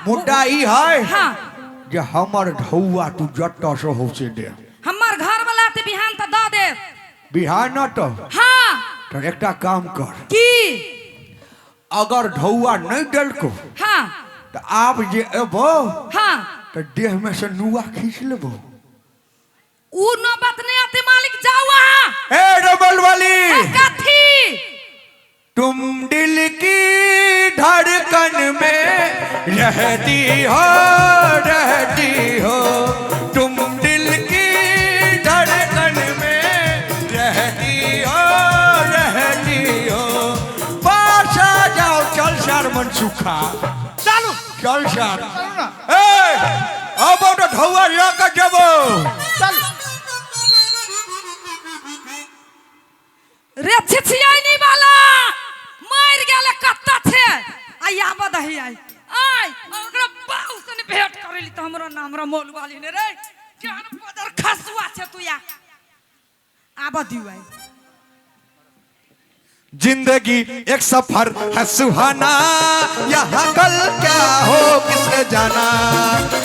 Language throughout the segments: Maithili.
मुद्दा ई है हाँ जे हमर ढौआ तू जतऽ से हो से दे। हमर घर वाला ते बिहान तऽ दऽ दे। बिहान न तो हाँ तो एकटा काम कर। की? अगर ढौआ नहीं देलको हाँ तो आब जे एबो हाँ तो देह में से नुआ खींच लेबो। ऊ नौबत नहीं आती मालिक, जाओ वहाँ। ए डबल वाली कथी? तुम दिल की धड़कन में रहती हो, रहती हो, तुम दिल की धड़कन में रहती हो, रहती हो। पास आ जाओ, चल सर मन सुखा, चलू चल सर। चलू ना। ए अब तो ढौआ लऽ जेबो। चल रे छिछियानी वाला मर गेल कत्ता छे। आई आब दही आई आई ओकरा बाऊ से भेंट करली त हमरो नाम रमोल वाली ने रे। केहन पदर खसुआ छे तू या। आब दियो आई। जिंदगी एक सफर है सुहाना, यहाँ कल क्या हो किसने जाना।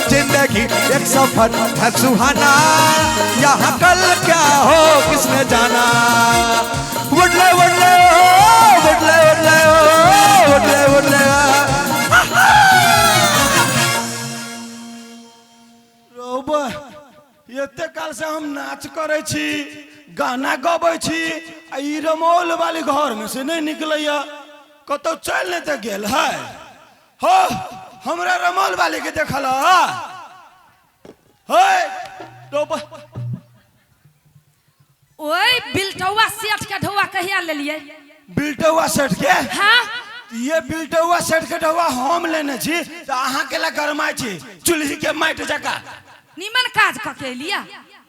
जिंदगी एक सफर है सुहाना, यहाँ कल क्या हो किसने जाना। उड़ले उड़ले उड़ले उड़ले उड़ले उड़ले। रौबा, एते काल से हम नाच करै छी, गाना गबै छी, आ ई रमौल वाली घर में से नहीं निकलैया, कतौ चलि नहि तऽ गेल है। हो हमरा रमौल वाली के देखल है रौबा। ओए बिलटौआ सेठ के ढौआ कहिया लेलियै? बिलटौआ सेठ के? हाँ। ये बिलटौआ सेठ के ढौआ हम लेने छी तऽ अहाँ के ला गरमाइ छी चूल्ही के माटि जकाँ। निमन काज कऽ के एलियै?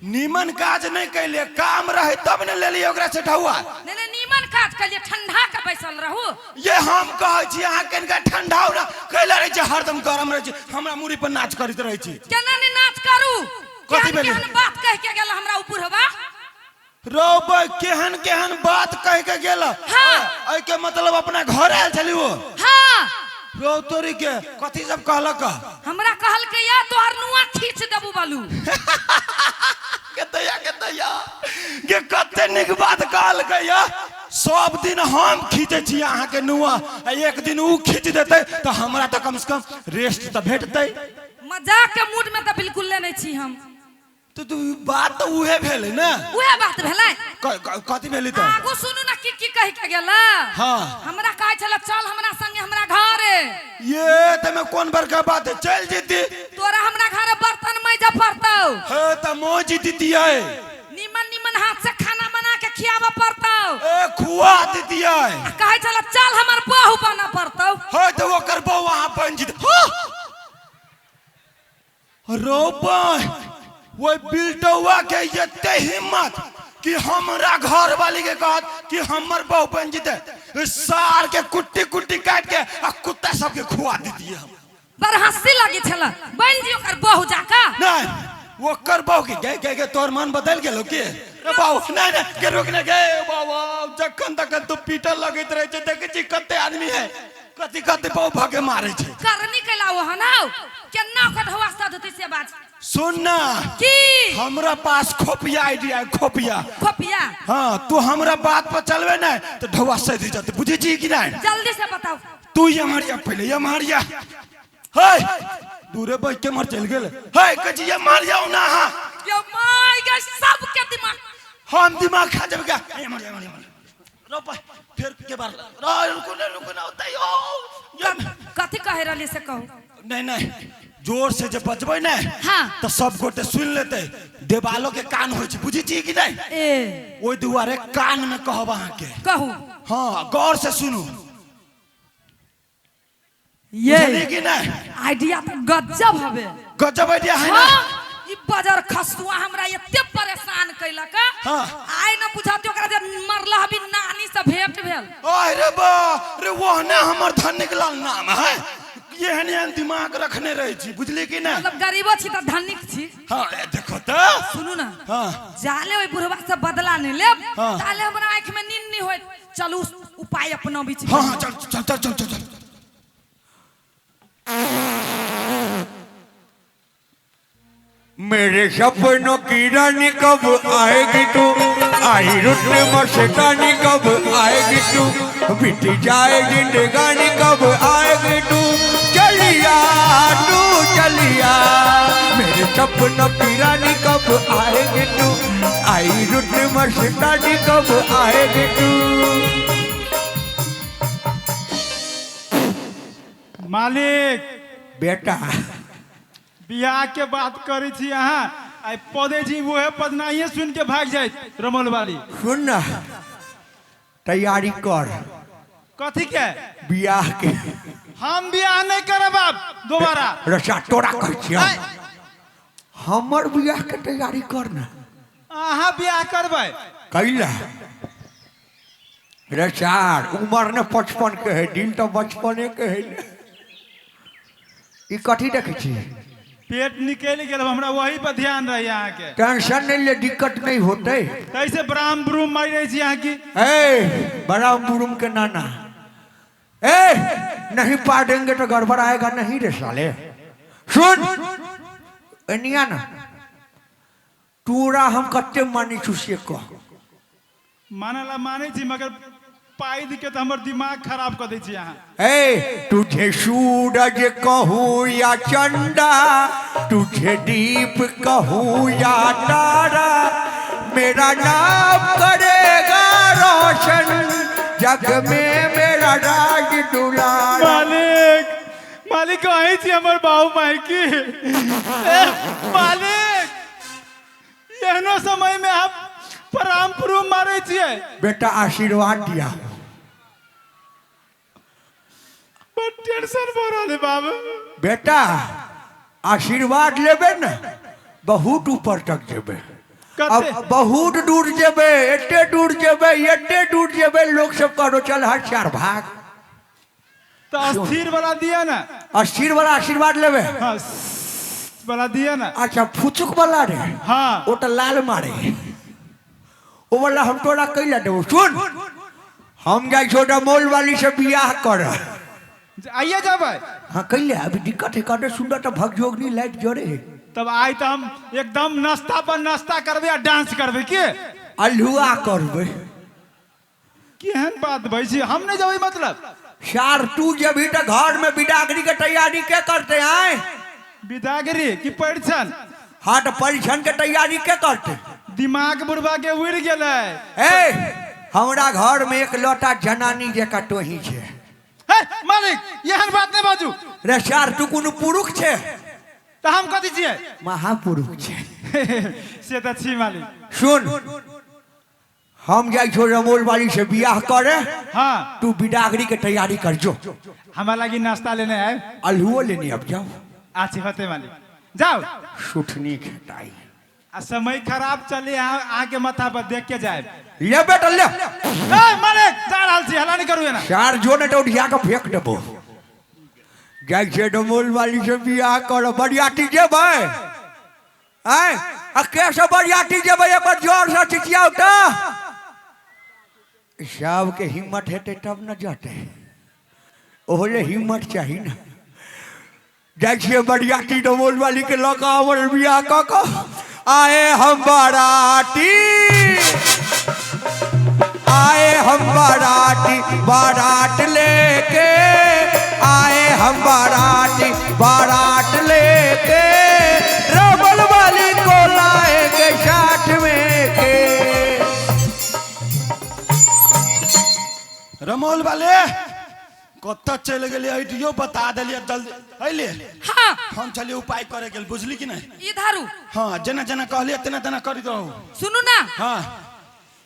निमन काज नहीं कैलियै, काम रहे तब ने लेलियै ओकरा से ढौआ। नहीं नहीं निमन काज कैलियै, ठंडा के बैसल रहू। ये हम कहै छी अहाँ कनिका ठंडा ना कैला रहै छी, हरदम गरम रहै छी, हमरा मुड़ी पर नाच करैत रहै छी। केना नहि नाच करू? कथी केहन भेलै? केहन बात कहि के गेल हमरा उ बुढ़वा? रौबा केहन केहन बात कहि के गेल? हाँ। एहि के मतलब अपना घर आयल छली ओ? हाँ। रौ तोरी के कथी सब कहलक? हमरा कहलकै या तोहर नुआ खींच देबू बालू। के दैया के दैया के कते नीक बात कहलकै या। सब दिन हम खींचै छी अहाँ के नुआ, आ एक दिन ऊ खींच देतै तऽ हमरा तऽ कम से कम रेस्ट तऽ भेटतै। मजाक के मूड में तऽ बिल्कुल लेने छी हम। तो तू बात तऽ उहे भेलै ने? उहे बात भेलै। कथी भेलै तऽ? आगू सुनू ना की की कहि के गेल। हाँ। हमरा कहै छलै चल हमरा संगे हमरा घरे। ये तमे कोन बड़का बात है, चल जेती। तोरा हमरा घरे बर्तन मैजे पड़तौ। हे तऽ मौज दितियै। निमन निमन हाथ से खाना बना के खियाबऽ पड़तौ। ए खुआ दितियै। आ कहै छलै चल हमर बहू बनऽ पड़तौ। हे तऽ ओकर बहू अहाँ बनि जेतै। हाँ। रौबा ओहि बिलटौआ के एते हिम्मत कि हमरा घर वाली के कहत कि हमर बहू बनि जेतै, सार के कुट्टी कुट्टी काटि के आ कुत्ता सबके खुआ दितियै हम। बड़ हंसी लगी छल, बनि जी ओकर बहू जाका। नहीं ओकर बहू के गए गए गए तोर मन बदल गेलो के? रे बाबू नहीं नहीं के रुक ने गए बाबा, जखन तखन तू पीटल लगैत रहे छै, देखै छी कते आदमी है कथी कथी बहू भगे मारे छै। करनी कैला ओहन हौ केना ओकर ढौआ सधतै से बात। सुन ना की? हमरा पास खोपिया आइडिया है, खोपिया। खोपिया? हाँ तू हमरा बात पर चलबे ना तो ढौआ सधि जतै, बुझै छी कि नहीं? जल्दी से बताओ। तू ये मारिया पहले ये मारिया। हे दूरे बैठ के मर चल गेल। हे कहै छी ये मारिया ना। हाँ ये my गे सबके दिमाग। हम दिमाग खा जेबै क्या? ये मारिया, मारिया, मारिया। रोपा फिर के बार रो, रुको ना, रुको ना, ओतै ओ, ये कथी कहे रहली से कहू? नहीं नहीं जोर से जे बजबै ने हाँ। तऽ सब गोटे सुनि लेतै, देवालो के कान होइ छै, बुझै छी कि नहीं? ए। ओहि दुआरे कान में कहब अहाँके। कहू। हाँ गौर से सुनू। ये बुझलियै कि नहीं? आइडिया तऽ गजब हवे। गजब आइडिया है ना? हाँ, ई बजर खसुआ हमरा एते परेशान कैलक। हाँ। आइ न बुझाते ओकरा जे मरल हबी नानी से भेंट भेल। अरे बा रे ओहने हमर धन निकलल नाम है, एहन एहन दिमाग रखने रहे छी, बुझलियै कि नहीं? मतलब गरीबो छी तऽ धनिक छी। हाँ, ए, देखो तऽ। सुनू ना। हाँ। जाले ओहि बुढ़वा से बदला नहीं लेब, हाँ। ताले हमरा आँखि में नींद नहीं होइत। चलू उपाय अपनाबै छी। हाँ, हाँ, चल, चल, चल, चल, चल, चल। मेरे सपनों की रानी कब आएगी तू, आई रुत मस्तानी कब आएगी तू, बीत जाए जिंदगानी कब आएगी तू, चलिया तू चलिया। मेरे सपनों की रानी कब आएगी तू, आई रुत मस्तानी कब आएगी तू। मालिक बेटा बियाह के बात करै छी अहाँ, आइ पदे छी उहे पदनाइए सुन के भाग जाइत रमौल वाली। सुन ना, तैयारी कर। कथी के? बियाह के। हम बियाह नहीं करब आब दोबारा। रसा तोरा कहै छियौ, हमर बियाह के तैयारी कर ना। अहाँ बियाह करबै? कैला रसार उमर ने 55 के है, दिन तो बचपने के है। ई कथी देखै छी? पेट निकलि गेल, हमरा वही पर ध्यान रही अहाँके। टेंशन नहीं ले, दिक्कत नहीं होते। तैसे ब्राम ब्रूम मारि रही छी अहाँ की? ए ब्राम ब्रूम के नाना, ए नहीं पा देंगे तो गड़बड़ आएगा नहीं रे साले। सुन एनिया ना, तोरा हम कते मानै छु से कह। मानला मानै छी, मगर पाई दी के तो हमर दिमाग खराब कर दै छी अहाँ। ए तुझे सूरज कहूँ या चंदा, तुझे दीप कहूँ या तारा, मेरा नाम करेगा रोशन जग में मेरा राज दुलारा। मालिक मालिक कहीं छी हमर बाबू माई की? ए मालिक एहनो समय में हम पराम पुरुम मारै छियै। बेटा आशीर्वाद दिया। बड टेंशन भऽ रहल है बाबू। बेटा आशीर्वाद लेबे न बहुत ऊपर तक जेबे, अब बहुत दूर जेबे, एते दूर जेबे, एते दूर जेबे, लोग सब करो चल हट चार भाग। तो अस्थिर वाला दिया ना? अस्थिर वाला आशीर्वाद लेबे? हाँ वाला दिया ना। अच्छा फुचुक वाला रे? हाँ ओ तो लाल मारे, ओ वाला हम तोरा कैला देबो। सुन हम जाइ छोटा मोल वाली से बियाह कर। आइए जब। हाँ कैले अभी दिक्कत है, कटे सुंदर तो भगजोगनी लाइट जरे है। तब आइ तो हम एकदम नाश्ता पर नाश्ता करबे आ डांस करबे के अल्हुआ करबे। केहन बात भाई छी, हम नहीं जबै मतलब। सार तू जबी तो घर में बिदागरी के तैयारी के करते आए? बिदागरी की परीक्षण? हाँ तो परीक्षण के तैयारी के करते? दिमाग बुढ़बा के उड़ गेलै। ए हमरा घर में एक लोटा जनानी जका तोही छे। हे मालिक एहन बात नहीं बाजू। रे सार तू कोनो पुरुष छे? तो हम कथी छियै? महापुरुष छे। से तऽ छी मालिक। सुन हम जाइ छो रमोल वाली से बियाह करे। हाँ तू बिदागरी के तैयारी कर जो। हमरा लागी नाश्ता लेने आए? अल्हुओ लेने अब जाओ। अच्छा होते मालिक जाओ। सुथनी खेताई आ समय खराब चले अहाँ के माथा पर देख के जाए। ले बेटा ले। ए मालिक जा रहल छी, हल्ला नहीं करू एना। चार जो ने तो उठिया के फेंक देबो। जाइ छे रमोल वाली से बियाह कर, बरियाती जेबै? आय आ के सब बरियाती जेबै? एक बार जोर से चिचियाउ त। सबके हिम्मत हेतै तब न जतै, ओहले हिम्मत चाही ना। जाइ छियै बरियाती रमोल वाली के लऽ कऽ हमर बियाह कऽ कऽ आए हम बाराती, आए हम बाराती बारात लेके, आए हम बाराती बारात लेके, रमोल वाली को लाएंगे साथ में के। रमौल वाले कतऽ चलि गेलियै? आइडियो बता देलियै जल्दी अइले। हाँ हम चलिए उपाय करे गेल, बुझली कि नहीं? इधर हाँ जेना जेना कहलियै तेना तेना करी दहु। सुनू ना। हाँ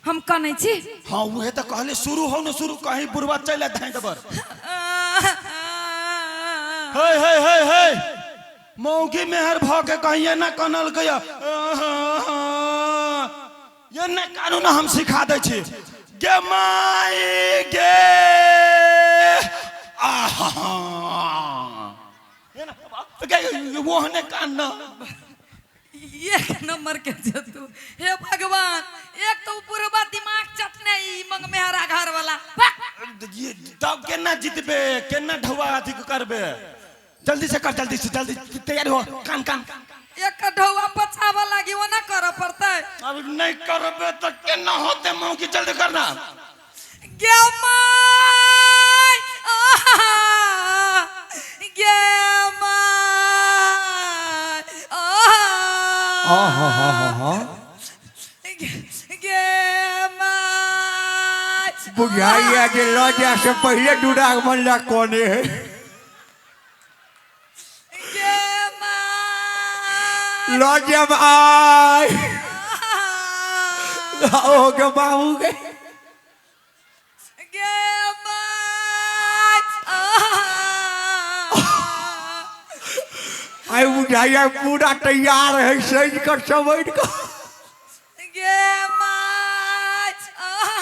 हम कनै छी। हाँ उहे तऽ कहले शुरू हो न शुरू, कहीं बुढ़वा चलि आयत धाँइ दबर। हे हे हे हे मौगी मेहर भऽ के कहीं एना कनल गया, एना कानून हम सिखा दै छी। गे माई गे आहा ओहने कान एक नंबर के जतू। हे भगवान, एक तो बुढ़वा दिमाग चटने ई मंग मेहरा घर वाला। तब केना जीतबे, केना ढौआ अथी करबे? जल्दी से कर, जल्दी से जल्दी तैयारी हो। कान कान एक ढौआ 50 बचाबऽ लागी ओना करऽ पड़तै। अब नहीं करबे तो केना होते मौकी, जल्दी करना। गे my, आहा, गे my, आहा, हा गे my. बुझाइया जे लऽ जाय से पहिले दुरागमन ला कोने है। गे my. लऽ जायब आइ ओ गे बाबू गे। गे my, आहा। आइ बुझाइया पूरा तैयार है सज कर समझ कर। गे my, आहा।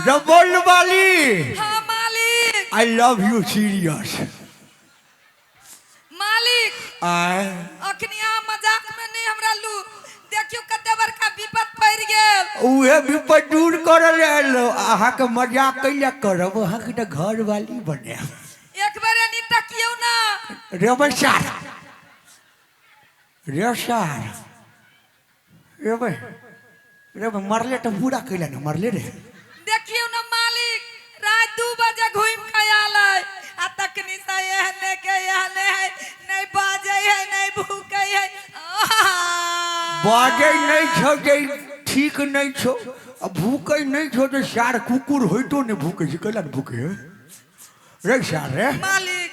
रबोल वाली। हाँ मालिक। I love you serious. मालिक। आय। अखनी अहाँ मजाक में नहीं हमरा लू, देखियो कते बड़का विपद पड़ि गेल। उहे विपद दूर करल एलो, अहाँके मजाक कैला करब, अहाँके तऽ घर वाली बनायब। एक बेर एनी तकियौ ना। रे बसार, रे सार, रे बे, रे बे, मरले तऽ पूरा कैला ने मरले रे। देखियौ ना मालिक, रात 2 बजे घूमि के आयल है आ तखनी से एहने के एहने है, नहीं बाजै है नहीं भूकै है। आहा। बाजै नहि छौ जे ठीक नहि छौ, आ भूकै नहि छौ जे सार कुकुर होइतो नहि भूकै छै, कैला ने भूकै है रे सार रे। मालिक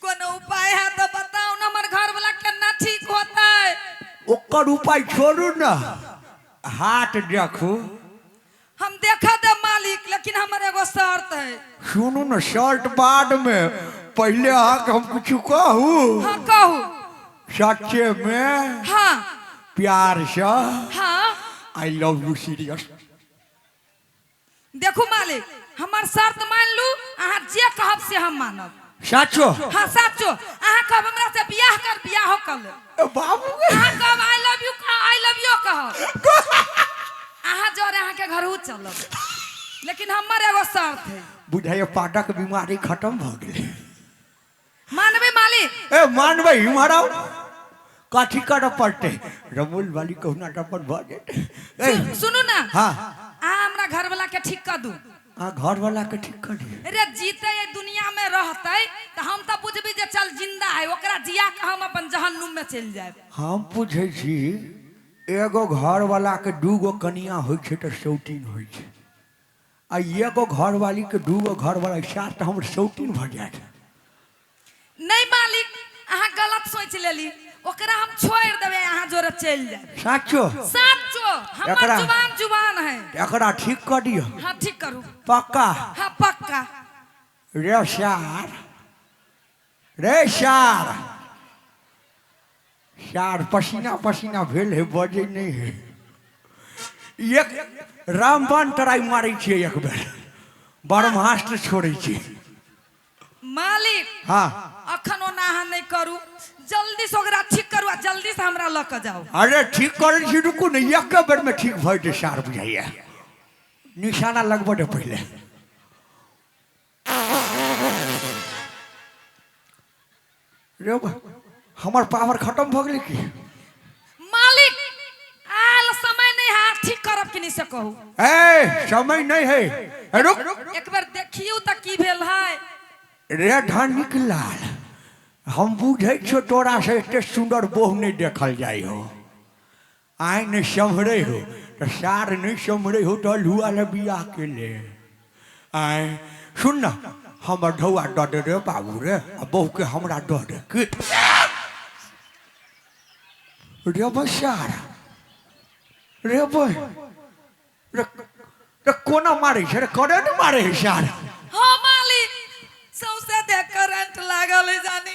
कोनो उपाय है तो बताउ ना, हमर घर वाला केना ठीक होतै? ओकर उपाय छोड़ू ना, हाथ देखू। हम देखा दे मालिक, लेकिन हमर एगो शर्त है। सुनू ना, शर्त बाद में, पहले अहाँके हम किछु कहू। हाँ कहू। सच्चे में? हाँ। प्यार से? हाँ। I love you serious. देखू मालिक, हमर शर्त मान लू, अहाँ जे कहब से हम मानब। साचो? हाँ साचो। अहाँ कहब हमरा से बियाह कर, बियाहो कर ले। ए बाबू गे। अहाँ कहब I love you, I love you कहब, अहाँ जोरे अहाँके घरहु चलब, लेकिन हमर एगो शर्त है। बुझाइए पाटक बीमारी खत्म भऽ गेलै। मानबै मालिक? ए मानबै, इम्हर आउ, कथी करऽ पड़तै? रमोल वाली कहुना तऽ अपन भऽ जेतै। ए सुनू ना। हाँ। अहाँ हमरा घरवाला के ठीक कर दू। अहाँ घरवाला के ठीक कर दियौ। रे जीते ये दुनिया में रहते तो हम तो बुझबी जे चल जिंदा है, ओकरा जिया के हम अपन जहन्नुम में चलि जायब। हम पूछै छी, एगो घरवाला के दूगो कनिया होइ छै तऽ सौतीन होइ छै, आ एगो घरवाली के दूगो घरवाला साथ तऽ हमर सौतीन भऽ जायत। नहीं मालिक, अहाँ गलत सोच लेली, ओकरा हम छोड़ देबै, अहाँ जोरे चलि जायब। साचो? साचो, हमर जुबान जुबान है। एकरा ठीक कर दियौ। हाँ ठीक करू। पक्का? हाँ पक्का। रे सार, रे सार, सार पसीना पसीना भेल है, बजै नहि है। एक रामबाण ट्राई मारै छियै, एक बेर ब्रह्मास्त्र छोड़ै छियै। मालिक। हाँ। अखन ओना अहाँ नहि करू, जल्दी से ओकरा ठीक करू आ जल्दी से हमरा लऽ के जाउ। अरे ठीक करै छी, रुकू ने, एक बेर में ठीक भऽ जेतै सार। बुझाइया निशाना लगबऽ दे पहिले। रे हमर पावर खत्म भऽ गेलै की? मालिक आयल समय नहीं है, ठीक करब कि नहीं से कहू। ए समय नहीं है, ए, रुक एक बार देखियौ तऽ की भेल है। रे धनिक लाल, हम बुझै छियौ तोरा से एते सुंदर बहु नहीं देखल जाइ हो, आइ नहीं सम्हरै हो तऽ सार नहीं सम्हरै हो तऽ अल्हुआ ले बियाह के ले आय। सुन न, हमर ढौआ दऽ दे रे बाबू रे, आ बहु के हमरा दऽ दे। की रे बसार रे बे रे, रे कोना मारै छै रे? करेंट मारै है सार। हाँ मालिक, सौंसे देह करंट लागल है, जानी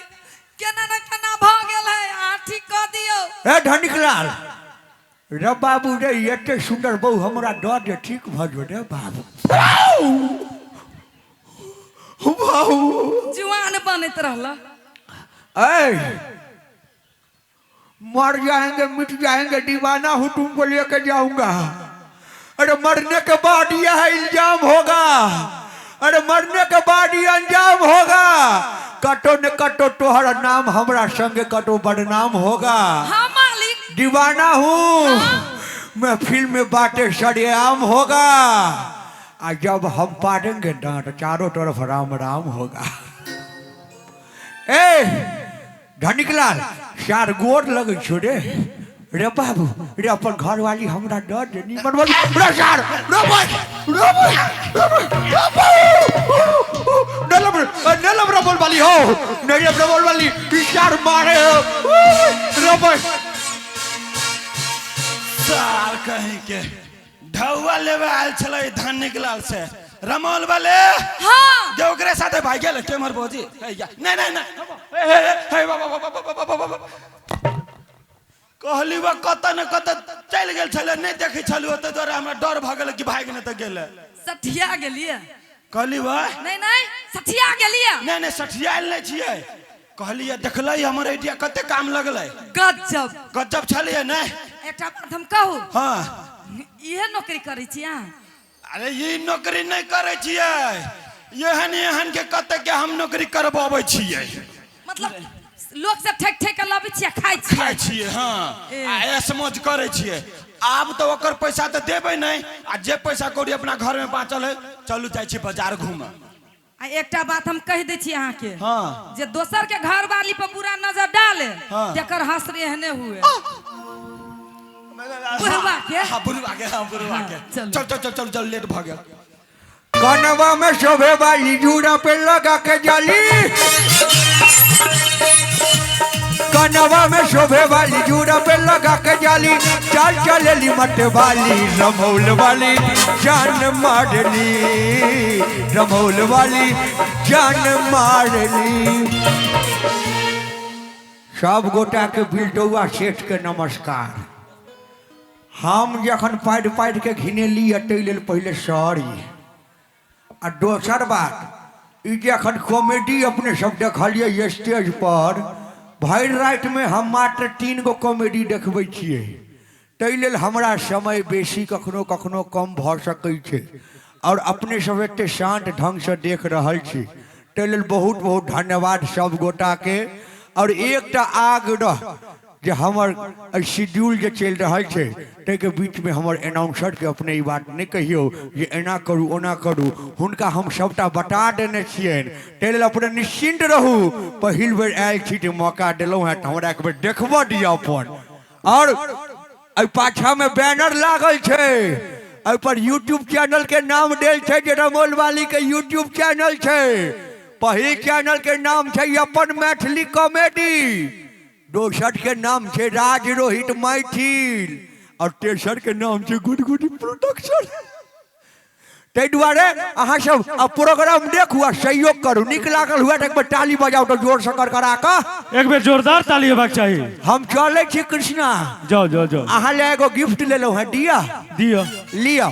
केना न केना भऽ गेल है, अहाँ ठीक कऽ दियौ। ए धनिक लाल रे बाबू रे, एते सुंदर बहु हमरा दऽ दे, ठीक भऽ जो रे बाबू। बाबू जुआन बनैत रहल। ऐ मर जाएंगे मिट जाएंगे, दीवाना हूँ तुमको लेके जाऊंगा। अरे मरने के बाद यह इल्जाम होगा, अरे मरने के बाद ये अंजाम होगा, कटो न कटो तोहर नाम हमरा संगे कटो बदनाम होगा। हाँ मालिक। दीवाना हूँ। महफिल में बातें सरेआम होगा आ जब हम पाड़ेंगे ना तो चारों तरफ राम राम होगा। ए धनिक लाल चार गोर लगे छो रे। रे बाबू रे अपन घर वाली हमरा डर दे निमन बोल रे सार रे भाई रे भाई रे भाई रे बाबू नलम नलम रे बोल वाली हो नहीं रे बोल वाली ई चार मारे रे भाई। सार कहीं के ढौआ लेवे आयल छलै धनिक लाल से रमौल वाले। हाँ। गे ओकरे साथे भाग गेल केमहर भौजी? हे या नहीं नहीं नहीं हे हे हे बाबा बाबा बाबा बाबा बाबा कहली वा कत न कत चलि गेल छलै नहीं देखै छलु ओते दुआरे हमरा डर भऽ गेल कि भागि नहि तऽ गेलै। सठिया गेलियै। कहली वा नहीं नहीं सठिया गेलियै। नहीं नहीं सठियायल नहीं छियै। कहलियै देखलै हमर आइडिया कते काम लगलै। गजब गजब छलियै नहि? एकटा बात हम कहू? हाँ। इहे नौकरी करै छी अहाँ? अरे ई नौकरी नहीं करै छियै, एहन एहन के कते के हम नौकरी करबाबै छियै। मतलब लोक सब ठेक ठेक के लबै छियै खाइ छियै। खाइ छियै हाँ। ए। आ ऐश मौज करै छियै। आब तऽ ओकर पैसा तऽ देबै नहि आ जे पैसा कौड़ी अपना घर में बाँचल है चलू जाइ छी बाजार घूमऽ। आ एकटा बात हम कहि दै छी अहाँके। हाँ। जे दोसर के घर वाली पर बुरा नजर डाले हाँ। तेकर हसर एहने हुए। बुढ़वा के? हाँ बुढ़वा के हाँ बुढ़वा के। चलू। चल चल चल चल चल लेट भऽ गेल। कनवा में शोभे वाली जूड़ा पे लगा के जाली कनवा में शोभे वाली जूड़ा पे लगा के जाली चाल चलेली मत वाली रमौल वाली जान मारली रमौल वाली जान मारली। सब गोटा के बिलटौआ सेठ के नमस्कार। हम जखन पाड़ि पाड़ि के घिनेली ताहि लेल पहिले सॉरी। आ दोसर बात ई जे अखन कॉमेडी अपने सब देखलियै स्टेज पर भरि रातिमे हम मात्र 3 गो कॉमेडी देखबै छियै ताहि लेल हमरा समय बेसी कखनो कखनो कम भऽ सकै छै और अपने सब एते शांत ढंगसँ देख रहल छी ताहि लेल बहुत बहुत धन्यवाद सब गोटाके। और एकटा आग्रह जे हमर शेड्यूल जे चलि रहल छै ताहिके बीचमे हमर अनाउंसरके अपने ई बात नहि कहियौ जे एना करू ओना करू, हुनका हम सबटा बता देने छियनि ताहि लेल अपने निश्चिन्त रहू। पहिल बेर आयल छी जे मौका देलहुँ हेँ तऽ हमरा एक बेर देखबऽ दिअ अपन। और एहि पाछामे बैनर लागल छै एहि पर यूट्यूब चैनल के नाम देल छै जे रमौल वाली के यूट्यूब चैनल छै। पहिल चैनल के नाम छै अपन मैथिली कॉमेडी, दोसर के नाम छै राज रोहित मैथिल और तेसर के नाम छै गुडगुडी प्रोडक्शन। ताहि दुआरे अहाँ सब आ प्रोग्राम देखू आ सहयोग करू। नीक लागल हुए तऽ एक बेर ताली बजाउ तऽ जोर से करकरा कऽ। एक बेर जोरदार ताली हेबाक चाही। हम चलै छी कृष्णा। जाओ जाओ जाओ। अहाँ ले एगो गिफ्ट लेलहुँ हेँ, दिअ दिअ लिअ।